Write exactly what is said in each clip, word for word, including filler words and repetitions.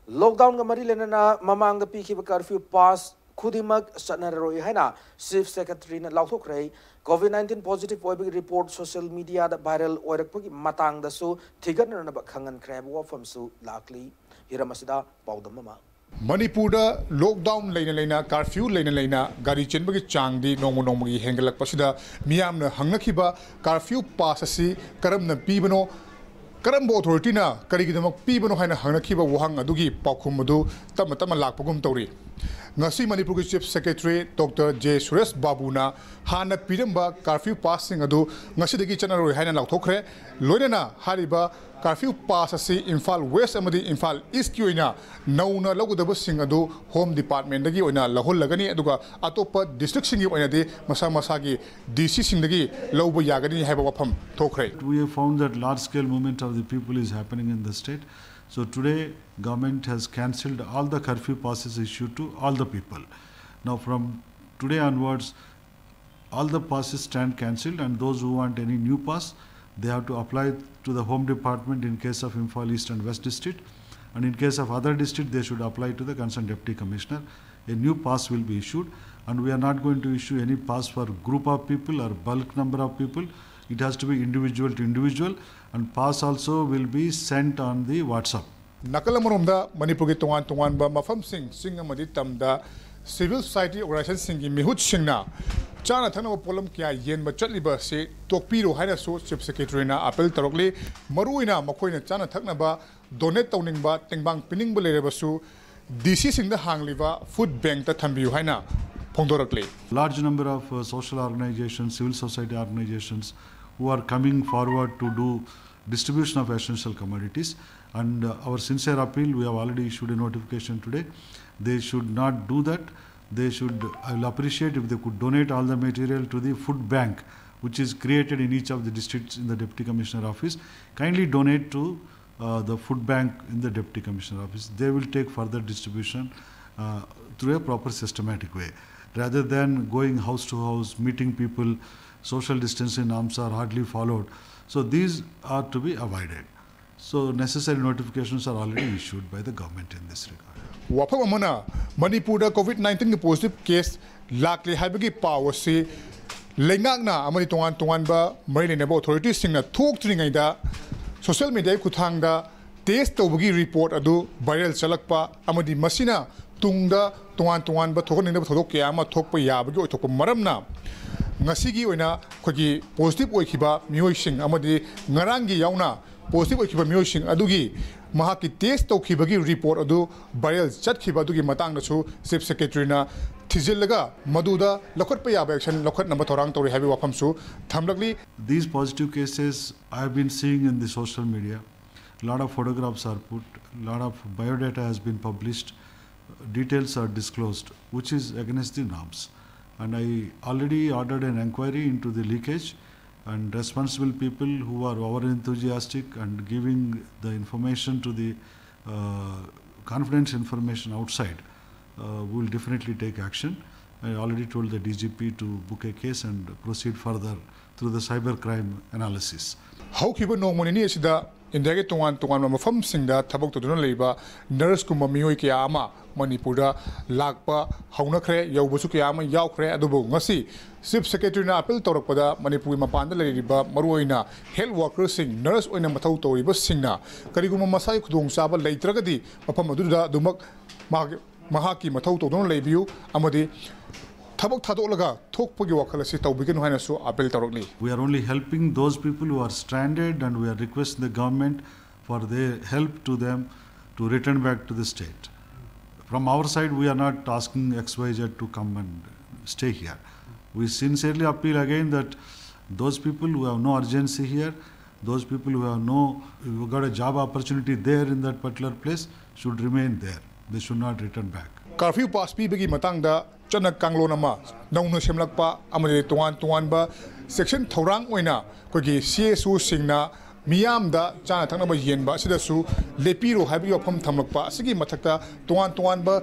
ꯂꯣꯛꯗꯥꯎꯟꯒ ꯃꯔꯤ ꯂꯩꯅꯅ ꯃꯃꯥꯡꯗ ꯄꯤꯈꯤꯕ ꯀꯔꯐ꯭ꯌꯨ ꯄꯥꯁ ꯈꯨꯗꯤꯡꯃꯛ ꯆꯠꯅꯔꯔꯣꯏ ꯍꯥꯏꯅ ꯆꯤꯐ ꯁꯦꯀ꯭ꯔꯦꯇꯔꯤꯅ ꯂꯥꯎꯊꯣꯛꯈ꯭ꯔꯦ꯫ ꯀꯣꯚꯤꯗ ꯅꯥꯏꯟꯇꯤꯟ ꯄꯣꯖꯤꯇꯤꯚ ꯑꯣꯏꯕꯒꯤ ꯔꯤꯄꯣꯔꯠ ꯁꯣꯁꯤꯌꯦꯜ ꯃꯤꯗꯤꯌꯥꯗ ꯚꯥꯏꯔꯦꯜ ꯑꯣꯏꯔꯛꯄꯒꯤ ꯃꯇꯥꯡꯗꯁꯨ ꯊꯤꯒꯠꯅꯅꯕ ꯈꯪꯍꯟꯈ꯭ꯔꯦ ꯍꯥꯏꯕ ꯋꯥꯐꯝꯁꯨ ꯂꯥꯛꯂꯤ꯫ ꯍꯤꯔꯝ ꯑꯁꯤꯗ ꯄꯥꯎꯗꯝ ꯑꯃ꯫ ꯃꯅꯤꯄꯨꯔꯗ ꯂꯣꯛꯗꯥꯎꯟ ꯂꯩꯅ ꯂꯩꯅ, ꯀꯥꯔꯐ꯭ꯌꯨ ꯂꯩꯅ ꯂꯩꯅ ꯒꯥꯔꯤ ꯆꯦꯟꯕꯒꯤ ꯆꯥꯡꯗꯤ ꯅꯣꯡꯃ ꯅꯣꯡꯃꯒꯤ ꯍꯦꯟꯒꯠꯂꯛꯄꯁꯤꯗ ꯃꯤꯌꯥꯝꯅ ꯍꯪꯅꯈꯤꯕ ꯀꯥꯔꯐ꯭ꯌꯨ ꯄꯥꯁ ꯑꯁꯤ ꯀꯔꯝꯅ ꯄꯤꯕꯅꯣ, ꯀꯔꯝꯕ ꯑꯣꯊꯣꯔꯤꯇꯤꯅ ꯀꯔꯤꯒꯤꯗꯃꯛ ꯄꯤꯕꯅꯣ ꯍꯥꯏꯅ ꯍꯪꯅꯈꯤꯕ ꯋꯥꯍꯪ ꯑꯗꯨꯒꯤ ꯄꯥꯎꯈꯨꯝ ꯑꯗꯨ ꯇꯞꯅ ꯇꯞꯅ ꯂꯥꯛꯄꯒꯨꯝ ꯇꯧꯔꯤ꯫ ꯉꯁꯤ ꯃꯅꯤꯄꯨꯔꯒꯤ chief secretary doctor J Suresh ꯕꯥꯕꯨꯅ ꯍꯥꯟꯅ ꯄꯤꯔꯝꯕ ꯀꯥꯔꯐ꯭ꯌꯨ ꯄꯥꯁꯁꯤꯡ ꯑꯗꯨ ꯉꯁꯤꯗꯒꯤ ꯆꯠꯅꯔꯣꯏ ꯍꯥꯏꯅ ꯂꯥꯎꯊꯣꯛꯈ꯭ꯔꯦ꯫ ꯂꯣꯏꯅꯅ ꯍꯥꯏꯔꯤꯕ ꯀꯥꯔꯐ꯭ꯌꯨ ꯄꯥꯁ ꯑꯁꯤ ꯏꯝꯐꯥꯜ ꯋꯦꯁ ꯑꯃꯗꯤ ꯏꯝꯐꯥꯜ ꯏꯁꯀꯤ ꯑꯣꯏꯅ ꯅꯧꯅ ꯂꯧꯒꯗꯕꯁꯤꯡ ꯑꯗꯨ ꯍꯣꯝ ꯗꯤꯄꯥꯔꯠꯃꯦꯟꯗꯒꯤ ꯑꯣꯏꯅ ꯂꯧꯍꯜꯂꯒꯅꯤ, ꯑꯗꯨꯒ ꯑꯇꯣꯞꯄ ꯗꯤꯁꯇ꯭ꯔꯤꯛꯁꯤꯡꯒꯤ ꯑꯣꯏꯅꯗꯤ ꯃꯁꯥ ꯃꯁꯥꯒꯤ ꯗꯤ ꯁꯤꯁꯤꯡꯗꯒꯤ ꯂꯧꯕ ꯌꯥꯒꯅꯤ ꯍꯥꯏꯕ ꯋꯥꯐꯝ ꯊꯣꯛꯈ꯭ꯔꯦ꯫ We have found that large scale movement of the people is happening in the state. So today, government has cancelled all the curfew passes issued to all the people. Now, from today onwards, all the passes stand cancelled, and those who want any new pass, they have to apply to the Home Department in case of Imphal East and West District, and in case of other district, they should apply to the concerned Deputy Commissioner. A new pass will be issued, and we are not going to issue any pass for group of people or bulk number of people. It has to be individual to individual, and pass also will be sent on the WhatsApp. ꯅꯥꯀꯜ ꯑꯃꯔꯣꯝꯗ ꯃꯅꯤꯄꯨꯔꯒꯤ ꯇꯣꯉꯥꯟ ꯇꯣꯉꯥꯟꯕ ꯃꯐꯝꯁꯤꯡ, ꯆꯤꯡ ꯑꯃꯗꯤ ꯇꯝꯗ civil society organisationꯁꯤꯡꯒꯤ ꯃꯤꯍꯨꯠꯁꯤꯡꯅ ꯆꯥꯅ ꯊꯛꯅꯕ ꯄꯣꯠꯂꯝ ꯀꯌꯥ ꯌꯦꯟꯕ ꯆꯠꯂꯤꯕ ꯑꯁꯤ ꯇꯣꯛꯄꯤꯔꯨ ꯍꯥꯏꯅꯁꯨ ꯆꯤꯐ ꯁꯦꯀ꯭ꯔꯦꯇꯔꯤꯅ ꯑꯥꯄꯤꯜ ꯇꯧꯔꯛꯂꯤ꯫ ꯃꯔꯨꯑꯣꯏꯅ ꯃꯈꯣꯏꯅ ꯆꯥꯅ ꯊꯛꯅꯕ ꯗꯣꯅꯦꯠ ꯇꯧꯅꯤꯡꯕ, ꯇꯦꯡꯕꯥꯡ ꯄꯤꯅꯤꯡꯕ ꯂꯩꯔꯕꯁꯨ ꯗꯤ ꯁꯤꯁꯤꯡꯗ ꯍꯥꯡꯂꯤꯕ ꯐꯨꯗ ꯕꯦꯡꯛꯇ ꯊꯝꯕꯤꯌꯨ ꯍꯥꯏꯅ ꯐꯣꯡꯗꯣꯔꯛꯂꯤ꯫ Large number of uh, social organizations, civil society organizations who are coming forward to do distribution of essential commodities. And uh, our sincere appeal, we have already issued a notification today. They should not do that. They should, I will appreciate if they could donate all the material to the food bank, which is created in each of the districts in the Deputy Commissioner office. Kindly donate to uh, the food bank in the Deputy Commissioner office. They will take further distribution uh, through a proper systematic way. Rather than going house to house, meeting people, social distancing norms are hardly followed. So these are to be avoided. So necessary notifications are already issued by the government in this regard. ꯋꯥꯐꯝ ꯑꯃꯅ, ꯃꯅꯤꯄꯨꯔꯗ COVID ꯅꯥꯏꯟꯇꯤꯟꯒꯤ positive case ꯂꯥꯛꯂꯦ ꯍꯥꯏꯕꯒꯤ ꯄꯥꯎ ꯑꯁꯤ ꯂꯩꯉꯥꯛꯅ ꯑꯃꯗꯤ ꯇꯣꯉꯥꯟ ꯇꯣꯉꯥꯟꯕ ꯃꯔꯤ ꯂꯩꯅꯕ ꯑꯣꯊꯣꯔꯤꯇꯤꯁꯤꯡꯅ ꯊꯣꯛꯇ꯭ꯔꯤꯉꯩꯗ ꯁꯣꯁꯤꯌꯦꯜ ꯃꯤꯗꯤꯌꯥꯒꯤ ꯈꯨꯠꯊꯥꯡꯗ ꯇꯦꯁ ꯇꯧꯕꯒꯤ ꯔꯤꯄꯣꯔꯠ ꯑꯗꯨ ꯚꯥꯏꯔꯦꯜ ꯆꯠꯂꯛꯄ ꯑꯃꯗꯤ ꯃꯁꯤꯅ ꯇꯨꯡꯗ ꯇꯣꯉꯥꯟ ꯇꯣꯉꯥꯟꯕ ꯊꯣꯛꯍꯟꯅꯤꯡꯗꯕ ꯊꯧꯗꯣꯛ ꯀꯌꯥ ꯑꯃ ꯊꯣꯛꯄ ꯌꯥꯕꯒꯤ ꯑꯣꯏꯊꯣꯛꯄ ꯃꯔꯝꯅ ꯉꯁꯤꯒꯤ ꯑꯣꯏꯅ ꯑꯩꯈꯣꯏꯒꯤ ꯄꯣꯖꯤꯇꯤꯚ ꯑꯣꯏꯈꯤꯕ ꯃꯤꯑꯣꯏꯁꯤꯡ ꯑꯃꯗꯤ ꯉꯔꯥꯡꯒꯤ ꯌꯥꯎꯅ ꯄꯣꯖꯤꯇꯤꯚ ꯑꯣꯏꯈꯤꯕ ꯃꯤꯑꯣꯏꯁꯤꯡ ꯑꯗꯨꯒꯤ ꯃꯍꯥꯛꯀꯤ ꯇꯦꯁ ꯇꯧꯈꯤꯕꯒꯤ ꯔꯤꯄꯣꯔꯠ ꯑꯗꯨ ꯚꯥꯏꯔꯦꯜ ꯆꯠꯈꯤꯕ ꯑꯗꯨꯒꯤ ꯃꯇꯥꯡꯗꯁꯨ ꯆꯤꯐ ꯁꯦꯀ꯭ꯔꯦꯇꯔꯤꯅ ꯊꯤꯖꯤꯜꯂꯒ ꯃꯗꯨꯗ ꯂꯧꯈꯠꯄ ꯌꯥꯕ ꯑꯦꯛꯁꯟ ꯂꯧꯈꯠꯅꯕ ꯊꯧꯔꯥꯡ ꯇꯧꯔꯤ ꯍꯥꯏꯕꯒꯤ ꯋꯥꯐꯝꯁꯨ ꯊꯝꯂꯛꯂꯤ꯫ These positive cases I have been seeing in the social media. A lot of photographs are put, a lot of biodata has been published, details are disclosed, which is against the norms. And I already ordered an inquiry into the leakage, and responsible people who are over enthusiastic and giving the information to the uh, confidence information outside, uh, will definitely take action. I already told the D G P to book a case and proceed further through the cyber crime analysis. ꯍꯧꯈꯤꯕ ꯅꯣꯡꯃ ꯅꯤꯅꯤ ꯑꯁꯤꯗ ꯏꯟꯗꯤꯌꯥꯒꯤ ꯇꯣꯉꯥꯟ ꯇꯣꯉꯥꯟꯕ ꯃꯐꯝꯁꯤꯡꯗ ꯊꯕꯛ ꯇꯧꯗꯨꯅ ꯂꯩꯕ ꯅꯔꯁꯀꯨꯝꯕ ꯃꯤꯑꯣꯏ ꯀꯌꯥ ꯑꯃ ꯃꯅꯤꯄꯨꯔꯗ ꯂꯥꯛꯄ ꯍꯧꯅꯈ꯭ꯔꯦ, ꯌꯧꯕꯁꯨ ꯀꯌꯥ ꯑꯃ ꯌꯥꯎꯈ꯭ꯔꯦ꯫ ꯑꯗꯨꯕꯨ ꯉꯁꯤ ꯆꯤꯐ ꯁꯦꯀ꯭ꯔꯦꯇꯔꯤꯅ ꯑꯄꯤꯜ ꯇꯧꯔꯛꯄꯗ ꯃꯅꯤꯄꯨꯔꯒꯤ ꯃꯄꯥꯟꯗ ꯂꯩꯔꯤꯕ ꯃꯔꯨꯑꯣꯏꯅ ꯍꯦꯜꯊ ꯋꯥꯔꯀꯔꯁꯤꯡ, ꯅꯔꯁ ꯑꯣꯏꯅ ꯃꯊꯧ ꯇꯧꯔꯤꯕꯁꯤꯡꯅ ꯀꯔꯤꯒꯨꯝꯕ ꯃꯁꯥꯒꯤ ꯈꯨꯗꯣꯡꯆꯥꯕ ꯂꯩꯇ꯭ꯔꯒꯗꯤ ꯃꯐꯝ ꯑꯗꯨꯗ ꯑꯗꯨꯃꯛ ꯃꯍꯥꯛ ꯃꯍꯥꯛꯀꯤ ꯃꯊꯧ ꯇꯧꯗꯨꯅ ꯂꯩꯕꯤꯌꯨ ꯑꯃꯗꯤ ꯊꯕꯛ ꯊꯥꯗꯣꯛꯂꯒ ꯊꯣꯛꯄꯒꯤ ꯋꯥꯈꯜ ꯑꯁꯤ ꯇꯧꯕꯤꯒꯅꯨ ꯍꯥꯏꯅꯁꯨ appeal ꯇꯧꯔꯛꯂꯤ꯫ We are only helping those people who are stranded, and we are requesting the government for their help to them to return back to the state. From our side, we are not asking X Y Z to come and stay here. We sincerely appeal again that those people who have no urgency here, those people who have no, who got a job opportunity there in that particular place, should remain there. They should not return back. Curfew pass ꯄꯤꯕꯒꯤ ꯃꯇꯥꯡꯗ ꯆꯠꯅ ꯀꯥꯡꯂꯣꯟ ꯑꯃ ꯅꯧꯅ ꯁꯦꯝꯂꯛꯄ ꯑꯃꯗꯤ ꯇꯣꯉꯥꯟ ꯇꯣꯉꯥꯟꯕ ꯆꯦꯛꯁꯤꯟ ꯊꯧꯔꯥꯡ ꯑꯣꯏꯅ ꯑꯩꯈꯣꯏꯒꯤ ꯁꯤ ꯑꯦꯁ ꯑꯣꯁꯤꯡꯅ ꯃꯤꯌꯥꯝꯗ ꯆꯥꯅ ꯊꯛꯅꯕ ꯌꯦꯟꯕ ꯑꯁꯤꯗꯁꯨ ꯂꯦꯞꯄꯤꯔꯣ ꯍꯥꯏꯕꯒꯤ ꯋꯥꯐꯝ ꯊꯝꯂꯛꯄ ꯑꯁꯤꯒꯤ ꯃꯊꯛꯇ ꯇꯣꯉꯥꯟ ꯇꯣꯉꯥꯟꯕ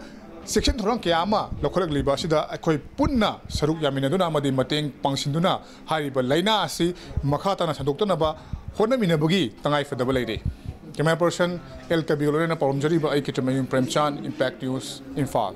ꯆꯦꯛꯁꯤꯟ ꯊꯧꯔꯥꯡ ꯀꯌꯥ ꯑꯃ ꯂꯧꯈꯠꯂꯛꯂꯤꯕ ꯑꯁꯤꯗ ꯑꯩꯈꯣꯏ ꯄꯨꯟꯅ ꯁꯔꯨꯛ ꯌꯥꯃꯤꯟꯅꯗꯨꯅ ꯑꯃꯗꯤ ꯃꯇꯦꯡ ꯄꯥꯡꯁꯤꯟꯗꯨꯅ ꯍꯥꯏꯔꯤꯕ ꯂꯥꯏꯅꯥ ꯑꯁꯤ ꯃꯈꯥ ꯇꯥꯅ ꯁꯟꯗꯣꯛꯇꯅꯕ ꯍꯣꯠꯅꯃꯤꯟꯅꯕꯒꯤ ꯇꯉꯥꯏ ꯐꯗꯕ ꯂꯩꯔꯦ꯫ Camera person L Kabir ꯂꯣꯏꯅꯅ ꯄꯥꯎꯔꯝꯖꯔꯤꯕ ꯑꯩ ꯀꯤꯇꯃꯌꯨꯝ ꯄ꯭ꯔꯦꯝꯆꯥꯟ, Impact News, ꯏꯝꯐꯥꯜ꯫